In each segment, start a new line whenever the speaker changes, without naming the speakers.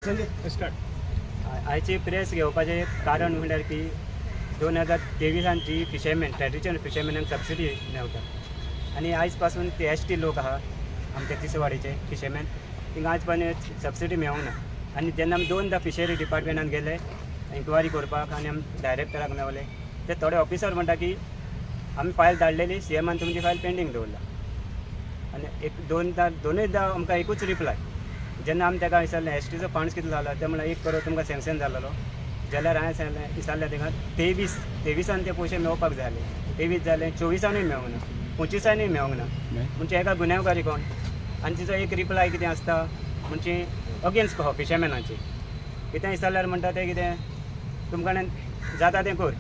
आयची प्रेस घेवपाचें कारण म्हणल्यार की 2023 जी फिशरमॅन ट्रेडिशनल फिशरमॅनांक सबसिडी मेळटा आनी आयज पासून ते एस टी लोक आहा आमचे तिसवाडीचे फिशरमॅन तिंगा आयज पर्यंत सबसिडी मेळूंक ना. आनी जेन्ना आमी दोनदा फिशरी डिपार्टमेंटान गेले इन्क्वायरी करपाक आनी आमी डायरेक्टराक मेवले ते थोडे ऑफिसर म्हणटा की आमी फायल धाडलेली सी एमान तुमची फायल पेंडींग दवरला आनी एक दोनदा दोनूयदा आमकां एकूच रिप्लाय. जेन्ना आमी ताका विचारलें एस टीचो फंड्स कितलो जाला ते म्हणल्यार 1 करोड तुमकां सँक्शन जालेलो जाल्यार हांवें सांगलें विचारलें ताका 23 ते पयशे मेळपाक जाय आसले 23 जाले 24 मेळूंक ना 25 मेळूंक ना म्हणजे एका गुन्यांवकारी कोण. आनी तिचो एक रिप्लाय कितें आसता म्हणजे अगेन्स्ट कहो फिशरमॅनाचे कितें विचारल्यार म्हणटा ते कितें तुमकां जाता तें कर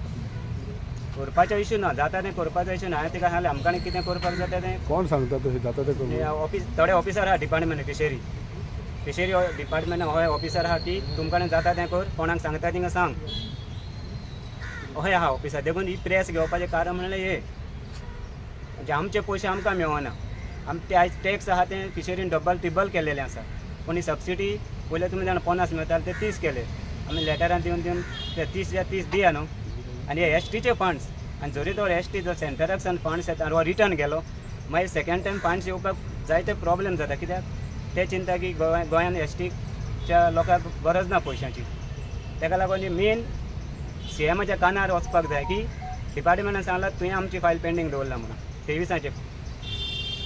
करपाचो इशू ना जाता तें करपाचो इशू ना. हांवें तिका सांगलें आमकां कितें करपाक जाता तें
कोण सांगता तशें जाता तें कर.
ऑफिस थोडे ऑफिसर आहा डिपार्टमेंट फिशरी डिपार्टमेंट हो ऑफिसर आहा की तुमकां जाता तें कर कोणाक सांगता तिंगा सांग अहें आहा ऑफिसर. देखून ही प्रेस घेवपाचें कारण म्हणल्यार हें म्हणजे आमचे पयशे आमकां मेळना. आम ते आयज टॅक्स आहा ते फिशरीन डबल ट्रिबल केलेलें आसा पूण ही सबसिडी पयलें तुमी जाणां 50 मेळटाले ते 30 केले आमी लेटरान दिवन दिवन ते 30 या 30 दिया न्हू. आनी हे एस टीचे फंड्स आनी जरी तो एस टी जो सेंटराक सान फंड्स येता आनी हो रिटर्न गेलो मागीर सेकेंड टायम फंड्स येवपाक जायते प्रॉब्लेम जाता कित्याक ते चिंता की गोंयान एस टीच्या लोकांक गरज ना पयशांची. ताका लागून मेन सी एमाच्या कानार वचपाक जाय की डिपार्टमेंटान सांगलां तुवें आमची फायल पेंडींग दवरला म्हणून 23.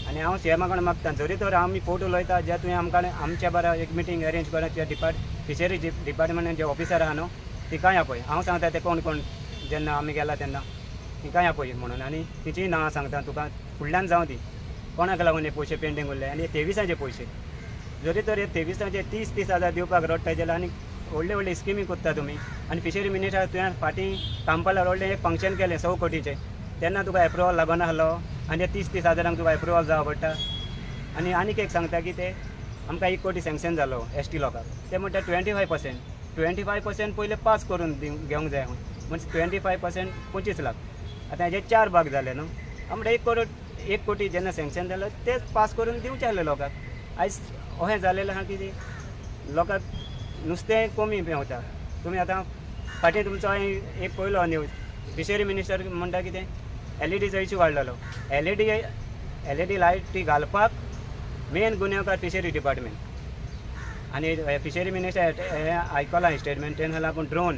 आनी हांव सी एमा कडेन मागता जरी तर आमी फोट उलयता जे तुवें आमकां आमच्या बरा एक मिटींग अरेंज करून त्या फिशरी डिपार्टमेंटान जे ऑफिसर आहा न्हू तिकाय आपय. हांव सांगता ते कोण कोण जेन्ना आमी गेला तेन्ना तिकाय आपय म्हणून आनी तिचीय नांवां सांगता तुका फुडल्यान जावं ती कोणाक लागून हे पयशे पेंडींग उरले. आनी 23 पयशे जरी तर हे 23 30-30 हजार दिवपाक रडटा जाल्यार आनी व्हडले व्हडले स्किमी करता तुमी. आनी फिशरी मिनिस्टर तुवें फाटीं कांपालार व्हडलें एक फंक्शन केलें 100 कोटीचें तेन्ना तुका एप्रुवल लागना आसलो आनी 30-30 हजारांक तुका एप्रुवल जावं पडटा. आनी आनीक एक सांगता की ते आमकां 1 कोटी सँक्शन जालो एस टी लोकांक ते म्हणटा 25% 25% पयलें पास करून घेवंक जाय म्हणजे 25% 25 लाख आतां हेजे 4 भाग जाले न्हू. हांव म्हणटा 1 कोटी जेन्ना सँक्शन जालो तेच पास करून दिवचें आसलें लोकांक. आयज अशें जालेलें आहा की लोकांक नुस्तें कमी मेवता. तुमी आतां फाटीं तुमचो हांवें एक पयलो न्यूज फिशरी मिनिस्टर म्हणटा कितें एलईडीचो इशू वाडलेलो एलईडी लायटी घालपाक मेन गुन्यांवकार फिशरी डिपार्टमेंट. आनी फिशरी मिनिस्टर हें आयकलां स्टेटमेंट तेणें सांगलां पूण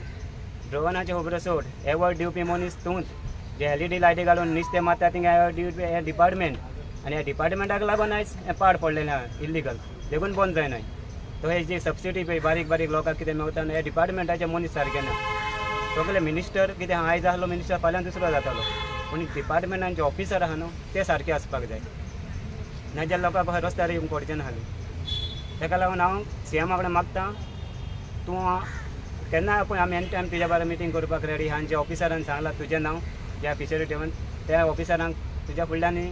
ड्रोनाच्यो खबरो सोड एवॉर्ड दिवपी मनीस तूंच जे एलईडी लायटी घालून नुस्तें मारता थिंगा एवॉर्ड दिवपी हें डिपार्टमेंट. आनी ह्या डिपार्टमेंटाक लागून आयज हें पाड पडलेलें आहा इल्लिगल देखून बंद जायना. तो हे जी सबसिडी पळय बारीक बारीक लोकांक कितें मेवता न्हू हे डिपार्टमेंटाचे मनीस सारके ना. सगळे मिनिस्टर कितें आयज आहलो मिनिस्टर फाल्यां दुसरो जातालो पूण डिपार्टमेंटान जे ऑफिसर आहा न्हू ते सारके आसपाक जाय नाजाल्यार लोकांक रस्त्यार येवंक पडचें नासलें. ताका लागून हांव सी एमा कडेन मागता तूं केन्ना पळय आमी एनी टायम तुज्या बारा मिटींग करपाक रेडी आहा. आनी जे ऑफिसरान सांगलां तुजें नांव ज्या फिशरी डिपार्टमेंट त्या ऑफिसरांक तुज्या फुडल्यान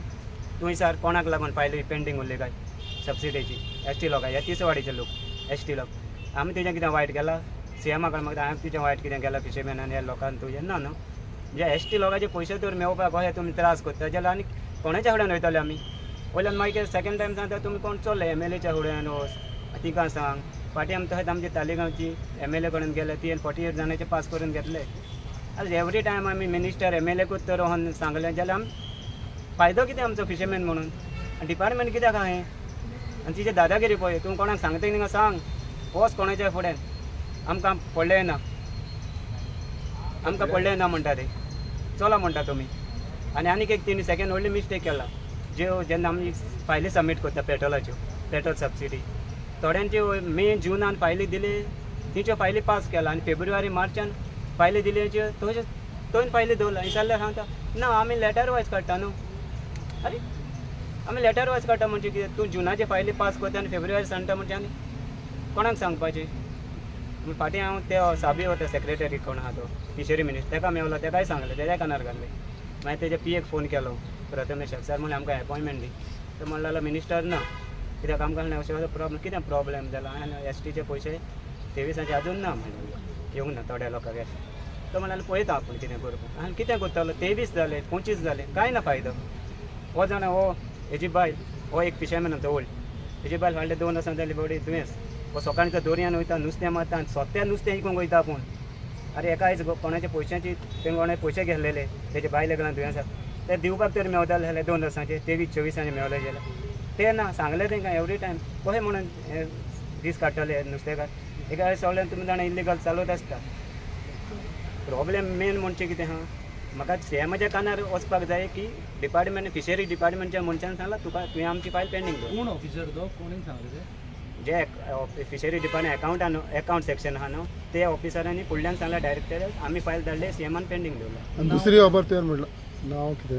तूं विचार कोणाक लागून फायली पेंडींग उरली काय सबसिडीची एस टी लोकांक ह्या तिसवाडीचे लोक एस टी लोक आमी तुजें कितें वायट केलां सी एमा कडेन मागता हांवें तुजें वायट कितें केलां फिशरमॅनान ह्या लोकांक तुजें ना न्हू. म्हणजे एस टी लोकांचे पयशे तर मेळपाक अशें तुमी त्रास करता जाल्यार आनी कोणाच्या फुड्यान वयतले आमी. वयल्यान मागीर सेकेंड टायम सांगता तुमी कोण चल्ले एम एल एच्या फुड्यान वच तिका सांग. फाटीं आमी तशेंच आमचे तालिगांवची एम एल ए कडेन गेले ती 48 जाणांचे पास करून घेतले. आतां एवरी टायम आमी मिनिस्टर एम एल एकूच तर वचोन सांगलें जाल्यार आमी फायदो कितें आमचो फिशरमॅन म्हणून. आनी डिपार्टमेंट कित्याक आहा हें आनी तिचे दादागिरी पळय तूं कोणाक सांगता तिंगा सांग वच कोणाच्या फुड्यान आमकां पडलें ना आमकां पडलें ना म्हणटा ते चला म्हणटा तुमी. आनी आनीक एक तिणी सेकेंड व्हडली मिस्टेक केला ज्यो जेन्ना आमी फायली सबमीट करता पेट्रोलाच्यो पेट्रोल सबसिडी थोड्यांच्यो मे जुनान फायली दिली तिच्यो फायली पास केला आनी फेब्रुवारी मार्चान फायली दिली तशें थंय फायली दवरला विचारल्यार सांगता ना आमी लेटर वायज काडटा न्हू. अरे आमी लेटर वायज काडटा म्हणजे कितें तूं जुनाचे फायली पास करता आनी फेब्रुवारी सांगता म्हणजे आनी कोणाक सांगपाचें. फाटीं हांव ते साबी वता सेक्रेटरी कोण आहा तो फिशरी मिनिस्टर ताका मेवलो ताकाय सांगलें तेज्या कानार घातलें. मागीर तेजे पी एक फोन केलो प्रथमेशाक सर म्हणलें आमकां एपॉयंटमेंट दी तो म्हणलो जाल्यार मिनिस्टर ना कित्याक आमकां अशें असो प्रॉब्लेम कितें प्रॉब्लेम जाला आनी एस टीचे पयशे 23 अजून ना म्हणलें येवंक ना थोड्या लोकांक एस तो म्हणल्यार पळयता आपूण कितें करपाक आनी कितें करतलो 23 जाले 25 जाले कांय ना फायदो. हो जाणा हो हेजी बायल हो एक फिशरमॅन आमचो ओल्ड हेजी बायल फाटले 2 वर्सां जाली बॉडी दुयेंस हो सकाळीं दर्यान वयता नुस्तें मारता आनी सोत्या नुस्तें विकूंक वयता आपूण. आरे एका आयज कोणाच्या पयशांची तेंका कोणा पयशे घेतलेले तेजे बायले कडल्यान दुयेंस ते दिवपाक तरी मेवताले जाल्यार 2 वर्सांचे 23-24 मेवले जाल्यार ते ना सांगले तेंकां एवरी टायम कशें म्हणून हे दीस काडटले नुस्तेकार. एका सगळ्यान तुमी जाणा इल्लीगल चालूच आसता. प्रॉब्लेम मेन म्हणजे कितें आहा, म्हाका सीएमाच्या कानार वचपाक जाय की डिपार्टमेंट फिशरी डिपार्टमेंटच्या मनशान सांगला तुका तुवें आमची फायल पेंडींग दवर.
कोण ऑफिसर तो कोणी सांगले ते?
जे फिशरी डिपार्टमेंट अकाउंटान अकाउंट सेक्शन आहा न्हू ते ऑफिसरांनी फुडल्यान सांगला डायरेक्टर आमी फायल धाडले सीएमान पेंडींग दवरला.
आनी दुसरी खबर तुवें म्हटलं नांव कितें?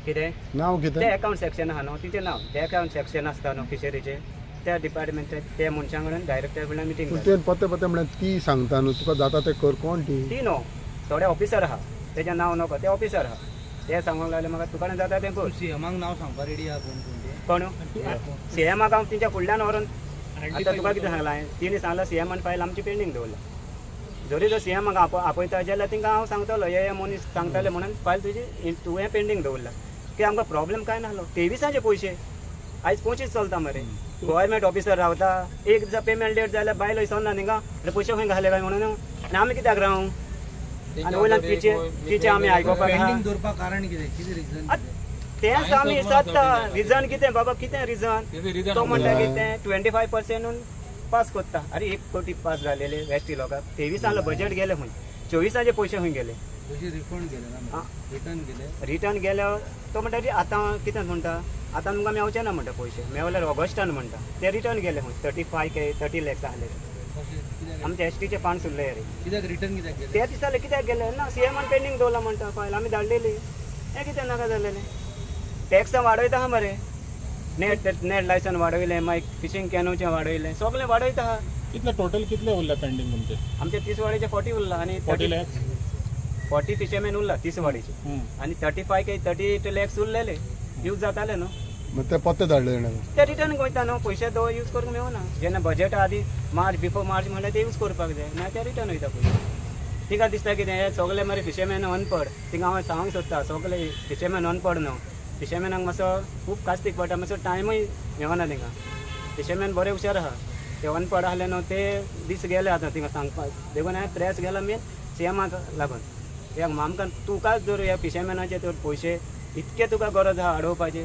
कितें
नांव कितें?
ते अकाउंट सेक्शन आहा न्हू तिचें नांव ते अकाउंट सेक्शन आसता न्हू फिशरीचें त्या डिपार्टमेंटच्या त्या मनशां कडेन डायरेक्टर कडल्यान मिटींग.
तुवें पत्ते पत्ते म्हळ्यार ती सांगता न्हू तुका जाता तें कर. कोण ती?
ती न्हू थोडे ऑफिसर आहा तेजें नांव नको ते ऑफिसर आहा ते सांगूंक लागले म्हाका तुका जाता तें कर.
सीएमाक नांव सांगपा रेडी आहा कोण कोण ते?
कोण सीएमाक हांव तेंच्या फुडल्यान व्हरोन आतां तुका कितें सांगलां हांवें तिणें सांगलां सीएमान फायल आमची पेंडींग दवरला. जरी तो सीएमाक आपयता जाल्यार तेंकां हांव सांगतलो हे मनीस सांगताले म्हणून फायल तुजी तुवें पेंडींग दवरला की आमकां प्रॉब्लेम कांय नासलो. 23 पयशे आयज 25 चलता मरे. गव्हर्मेंट ऑफिसर रावता एक दिसा पेमेंट लेट जाल्यार बायलो इसोना थिंगा पयशे खंय घाले काय म्हणून आनी आमी कित्याक रावूं आनी वयल्यान तिचे आमी आयकुपाक
पेंडींग दवरपाक कारण कितें? कितें रिजन?
तेंच आमी विचारता रिजन कितें बाबा कितें रिजन? तो म्हणटा की तें 25% पास करता. अरे 1 कोटी पास झालेले वेस्टी लोकांक 23 बजेट गेले खंय 24 पयशे खंय गेले?
रिफंड गेले ना? रिटर्न गेले?
रिटर्न गेले तो म्हणटा की आतां कितें म्हणटा आतां तुमकां मेवचे ना म्हणटा पयशे मेवल्यार ऑगस्टान म्हणटा ते रिटर्न गेले खंय 35 के 30 लॅक्स आहले आमचे एसटीचे फंड्स उरले रे.
कित्याक रिटर्न कित्याक गेले?
ते दिसाले कित्याक गेले ना सीएमान पेंडींग दवरला म्हणटा फायल आमी धाडलेली हें कितें नाका जालेलें. टॅक्सां वाडयता आहा मरे नेट नेट लायसन वाडयलें मागीर फिशींग कॅनोचें वाडयलें सगळें वाडयता आहा.
कितले टोटल कितले उरले पेंडींग तुमचे?
आमचे 30 वाडीचे 40 उरला आनी
40 लॅक्स
40 फिशरमॅन उरला 30 वाडीचे आनी 35 के 38 लॅक्स उरलेले यूज जाताले न्हू.
मग ते पत्ते धाडले
ते रिटर्न वयता न्हू पयशे तो यूज करूंक मेवना जेन्ना बजेट आदी मार्च बिफोर मार्च म्हणल्यार ते यूज करपाक जाय ना ते रिटर्न वयता पयशे. तिका दिसता कितें हे सगळे मरे फिशरमॅन अनपड. तिंगा हांव सांगूंक सोदता सगळे फिशरमॅन अनपड न्हू फिशरमॅनाक मातसो खूब कास्तीक पडटा मातसो टायमूय मेवना तिंगा. फिशरमॅन बरे हुशार आहा ते अनपड आहले न्हू ते दीस गेले आतां तिंगा सांगपाक देखून हांवें प्रेस गेला मेन सीएमाक लागून. आमकां तुकाच जर ह्या फिशरमॅनाचे तर पयशे इतके तुका गरज आहा हाडोवपाची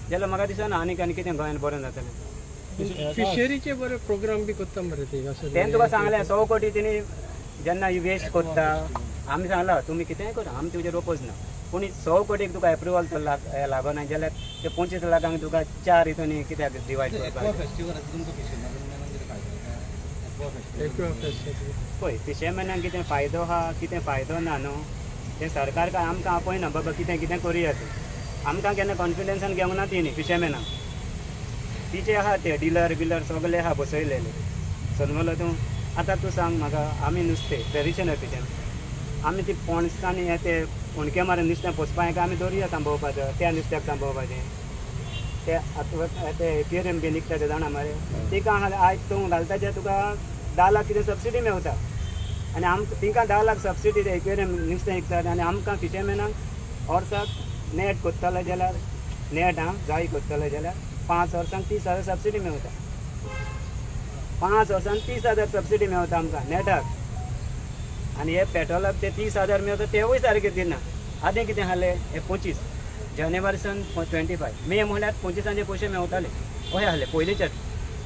जाल्यार म्हाका दिसना आनीक आनी कितें गोंयान बरें जातलें.
फिशरीचे बरे प्रोग्राम बी करता मरे ते.
तें तुका सांगलें 100 कोटी तिणी जेन्ना वेस्ट करता आमी सांगलां तुमी कितेंय करा आमी तुजेर रोपोज ना पूण 100 कोटीक तुका एप्रुवल तर लागना जाल्यार ते 25 लाखांक तुका 4 हितून कित्याक डिवायड करपाक? पळय फिशरमॅनाक कितें फायदो आहा कितें फायदो ना न्हू तें सरकार काय आमकां आपयना बाबा कितें कितें करुया तें आमकां केन्ना कॉन्फिडन्सान घेवंक ना तिणी फिशरमॅनाक. तिचे आहा ते डिलर बिलर सगळे आहा बसयलेले समजलो तूं. आतां तूं सांग म्हाका आमी नुस्तें ट्रेडिशनल फिशरमॅन आमी ती पणसांनी हे ते हुणके मारून नुस्तें पोसपा काय आमी दर्या सांबाळपाचो त्या नुस्त्याक सांबाळपाचें ते आतां ते एपिएम बी निघता ते जाणा मरे तिका आयज तूं घालता ते तुका 10 लाख कितें सबसिडी मेवता आनी आमकां तिंकां 10 लाख सबसिडी ते एक्वेरियम नुस्तें विकतात आनी आमकां फिशरमॅनाक वर्साक नेट कोत्तले जाल्यार नेट आं जाळी कोत्तले जाल्यार 5 वर्सांक 30,000 सबसिडी मेवता. 5 वर्सांक 30,000 सबसिडी मेवता आमकां नेटाक आनी हे पेट्रोलाक ते 30,000 मेवता तेवूय सारके दिना. आदीं कितें आहलें हे 25 जानेवारी सन 25 मे म्हणल्यार 25 पयशे मेवताले अशें आहलें पयलींचे.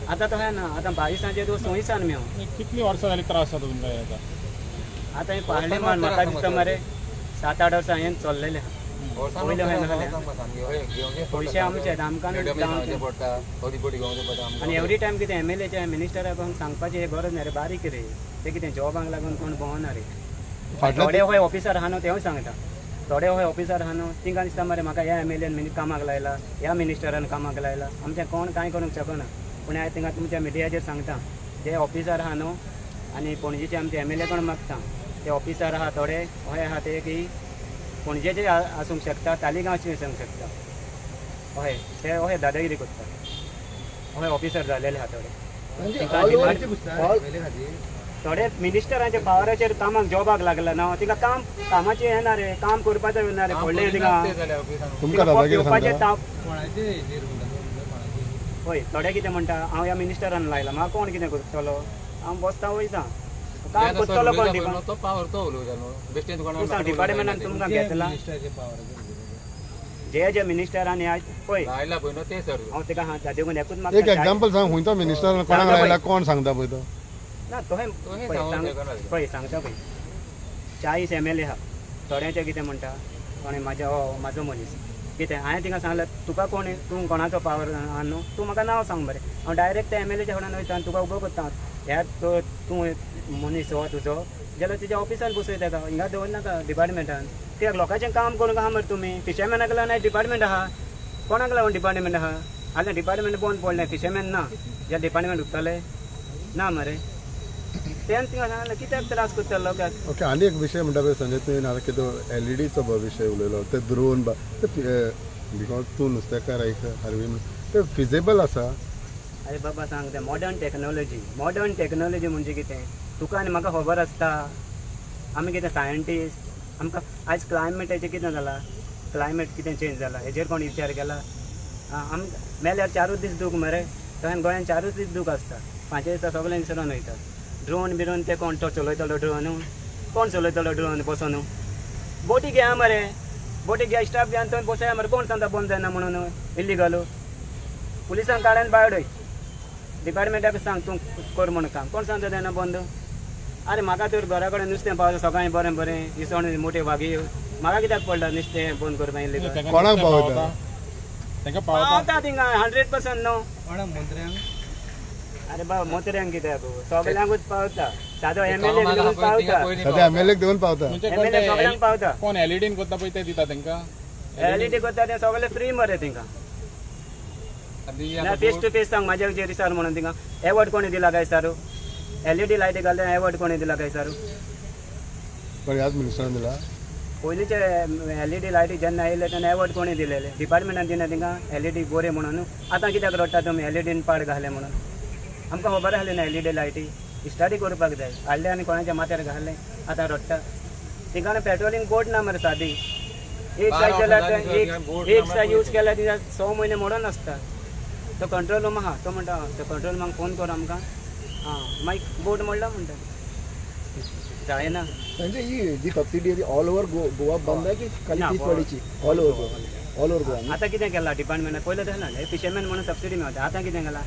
आतां तशें ना आतां 22 तुका 26 मेव.
कितली वर्सां जाली त्रास जाता तुमकां आतां?
आतां हें पळयलें म्हाका दिसता मरे 7-8 वर्सां हें चल्लेलें आहा. पयलें खंय नासलें पयशे आमचे आमकां आनी एवरी टायम कितें एमएलएच्या मिनिस्टराक सांगपाचें हें गरज ना रे बारीक रे ते कितें जॉबांक लागून कोण भोंवना रे. थोडे हय ऑफिसर आहा न्हू तेवूय सांगता थोडे हय ऑफिसर आहा न्हू तिंकां दिसता मरे म्हाका ह्या एमएलएन कामाक लायला ह्या मिनिस्टरान कामाक लायला आमचें कोण कांय करूंक शकना. पूण हांवें तिंगा तुमच्या मिडियाचेर सांगता जे ऑफिसर आहा न्हू आनी पणजेचे आमचे एमएलए कोण मागता ते ऑफिसर आहा थोडे अशे आहा ते की पणजेचे आसूंक शकता तालिगांवचे आसूंक शकता अशे ते अशे दादागिरी करता अशे ऑफिसर जालेले आहा थोडे. थोडे मिनिस्टरांच्या पावराचेर कामाक जॉबाक लागला ना तिका काम कामाचें हें ना रे काम करपाचें ना रे पडलें तिका. हय थोडे कितें म्हणटा हांव ह्या मिनिस्टरान लायला म्हाका कोण कितें करतलो हांव बसता वयता काम करतलो कोण
तो पावर तो उलयता न्हू बेश्टें
तूं सांग डिपार्टमेंटान तुमकां घेतला
मिनिस्टराचे पावर
जे जे मिनिस्टरान ह्या पळय
लायला पळय न्हू ते सर
हांव तेका सांगता देखून एकूच
एक
म्हाका
एग्जाम्पल सांग खंयचो मिनिस्टर कोणाक लायला कोण सांगता पळय तो
ना तोहें
तोहें
पळय
सांगूंक
सांग
शकना.
पळय सांगता पळय 40 MLA आहा थोड्यांचे कितें म्हणटा कोणें म्हाज्या हो म्हाजो मनीस कितें हांवें तिंगा सांगलें तुका कोण तूं कोणाचो पावर आहा न्हू तूं म्हाका नांव सांग बरें हांव डायरेक्ट त्या MLAच्या फुड्यान वयता आनी तुका उबो करता ह्या तूं मनीस हो तुजो जाल्यार तुज्या ऑफिसान बसय तेका हिंगा दवरनाका डिपार्टमेंटान कित्याक लोकांचें काम करूंक आहा मरे तुमी फिशरमॅनाक लागून डिपार्टमेंट आहा कोणाक लागून डिपार्टमेंट आहा आतां डिपार्टमेंट बंद पडलें फिशरमॅन ना जाल्यार डिपार्टमेंट उरतलें ना मरे तेन्ना तिंगा सांगलें कित्याक त्रास करता लोकांक.
ओके आनी एक विशय म्हणटा पळय संजय तुवें आतां कितें एलईडीचो विशय उलयलो ते ड्रोन ते because तूं नुस्तेकार एक आरवी ते फिजेबल आसा.
अरे बाबा सांग तें मॉडर्न टॅक्नोलॉजी मॉडर्न टॅक्नोलॉजी म्हणजे कितें तुका आनी म्हाका खबर आसता आमी कितें सायंटिस्ट आमकां आयज क्लायमेटाचें कितें जालां क्लायमेट कितें चेंज जाला हेजेर कोण विचार केला आम मेल्यार 4 दीस दूख मरे तशें गोंयान 4 दीस दूख आसता 5 दिसा सगळें विसरोन वयता ड्रोन बिरोन ते कोण तो चलयतलो ड्रोन कोण चलयतलो ड्रोन बसोन बोटी घेया मरे बोटी घेया स्टाफ घेया थंय बसया मरे कोण सांगता बंद जायना म्हणून इल्लीगल पुलिसांक काडून भायर उडय डिपार्टमेंटाक सांग तूं कर म्हूण काम कोण सांगता जायना बंद. अरे म्हाका तर घरा कडेन नुस्तें पावता सकाळीं बरें बरें इसवण मोटे वागी म्हाका कित्याक पडला नुस्तें बंद करपाक इल्लीगल
कोणाक पावता
तांकां पावता
पावता थिंगा 100% न्हू
कोणाक मंत्र्यांक.
अरे बाबा मोत्र्यांक कित्याक सगल्यांकूच पावता सादो MLA घेवन पावता
सद्या MLA घेवन पावता
म्हणजे
MLA सगल्यांक पावता
कोण एलईडीन करता पळय ते दिता तांकां
LED करता ते सगळे फ्री मरे थिंगा ना फेस टू फेस सांग म्हाज्या जेरी सर म्हणून थिंगा एवॉर्ड कोणी दिला काय सर LED लायटी घालता एवॉर्ड कोणी दिला काय सर
पण ह्याच मिनिस्टरान दिला
पयलींचे LED लायटी जेन्ना येयले तेन्ना एवॉर्ड कोणी दिलेले डिपार्टमेंटान दिना थिंगा LED गोरे म्हणून आतां कित्याक रडटा तुमी LEDन पाड घाले म्हणून आमकां खबर आसली ना LED लायटी स्टडी करपाक जाय हाडले आनी कोणाच्या माथ्यार घाले आतां रडटा थिंगा पेट्रोलिंग बोट ना मरे सादी एक सायज जाल्यार एक सायज यूज केल्यार तिका 6 म्हयने मोडून आसता तो कंट्रोल रूम आहा तो म्हणटा तो कंट्रोल रुमाक फोन कर आमकां आं मागीर बोट मोडला म्हणटा जायना.
संजय ही जी सबसिडी आहे ऑल ओव्हर गोवा बंद आहे की खाली तिसवाडीची all over Goa all over Goa
आतां कितें केलां डिपार्टमेंटान पयलें तशें ना फिशरमॅन म्हणून सबसिडी मेळटा आतां कितें केलां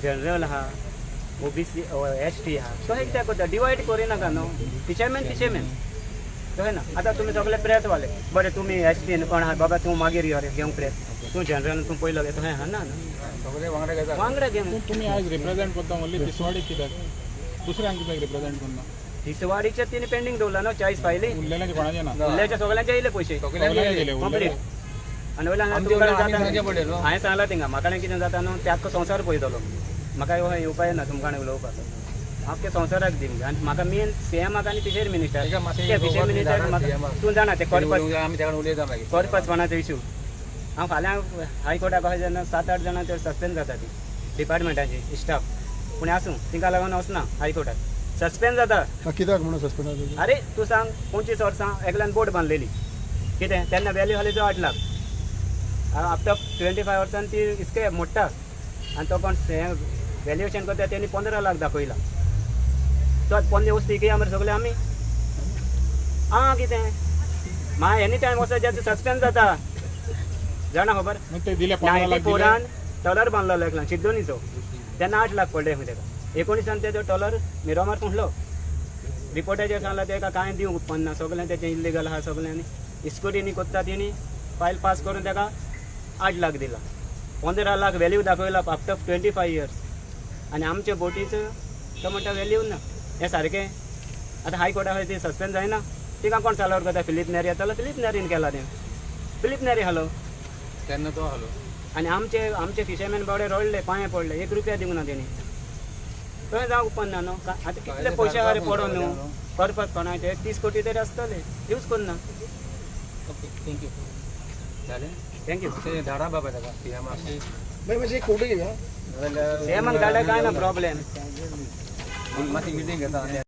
जनरल आहा OBC ST आहा तशें कित्याक करता डिवायड करिनाका न्हू फिशरमॅन फिशरमॅन तशें ना. आतां तुमी सगळे प्रेसवाले बरें तुमी ST कोण आहा बाबा तूं मागीर यो रे घेवंक प्रेस तूं जनरल तूं पयलो घे तशें आहा ना
सगळे वांगडा घेता
वांगडा घेवन
तुमी आयज रिप्रेझेंट करता म्हणली तिसवाडी कित्याक दुसऱ्यांक कित्याक रिप्रेझेंट करना
तिसवाडीचे तिने पेंडींग दवरला न्हू 40 फायली
उरलेल्याचे कोणाचे ना
उरल्याचे सगळ्यांचे येयले पयशे कंप्लीट आनी वयल्यान हांवें सांगलां थिंगा म्हाका कितें जाता न्हू ते आख्खो संवसार पळयतलो म्हाका येवपा येना तुमकां उलोवपाक आख्खे संवसाराक दी आनी म्हाका मेन CMाक आनी फिशरी मिनिस्टर ते फिशरी मिनिस्टर म्हाका तूं जाणा ते करपासपणाचो इशू हांव फाल्यां हायकोर्टाक वचूं जेन्ना 7-8 जाणां तर सस्पेंड जाता ती डिपार्टमेंटाची स्टाफ पूण आसूं तिंका लागून वचना हायकोर्टाक सस्पेंड जाता.
कित्याक म्हणून सस्पेंड जाता?
अरे तूं सांग 25 वर्सां एकल्यान बोट बांदलेली कितें तेन्ना वेल्यू आसली 8 लाख आफ्टर 25 वर्सान ती स्क्रॅप मोडटा आनी तो कोण व्हॅल्युएशन करता तेणी 15 लाख दाखयला तो पोन्ने वस्तू विकया मरे सगळे आमी आं कितें मा एनी टायम वचत जाल्यार सस्पेंड जाता जाणा खबर. 94 टॉलर बांदलेलो एकल्यान शिद्दोनीचो तेन्ना 8 लाख पडले खंय तेका 19 ते टॉलर मिरोमार खुंटलो रिपोर्टाचेर सांगला तेका कांय दिवंक उत्पन्न ना सगळें तेचें इल्लीगल आहा सगळ्यांनी स्कुटीनी कोत्ता तेणी फायल पास करून तेका 8 लाख दिला 15 लाख व्हॅल्यू दाखयला आफ्टर 25 इयर्स आनी आमचे बोटीचो तो म्हणटा व्हॅल्यू ना हें सारकें. आतां हायकोर्टा ती सस्पेंड जायना तिका कोण साल्वर करता फिलीप नेरी येतालो फिलीप नेरीन केला तें फिलीप नेरी हालो
तेन्ना तो हालो
आनी आमचे आमचे फिशरमॅन बावडे रडले पांये पडले 1 रुपया दिवंक ना तेणी थंय जावंक उपन्न न्हू आतां कितले पयशे आहा रे पडोन न्हू करपाक कोणाचे 30 कोटी तरी आसतले यूज करना.
ओके thank you जालें
thank you
धाडा बाबा ताका CMाक
मातशें एक फोटो घेवया
CMाक धाडल्यार कांय ना प्रॉब्लेम
मातशी मिटींग घेता.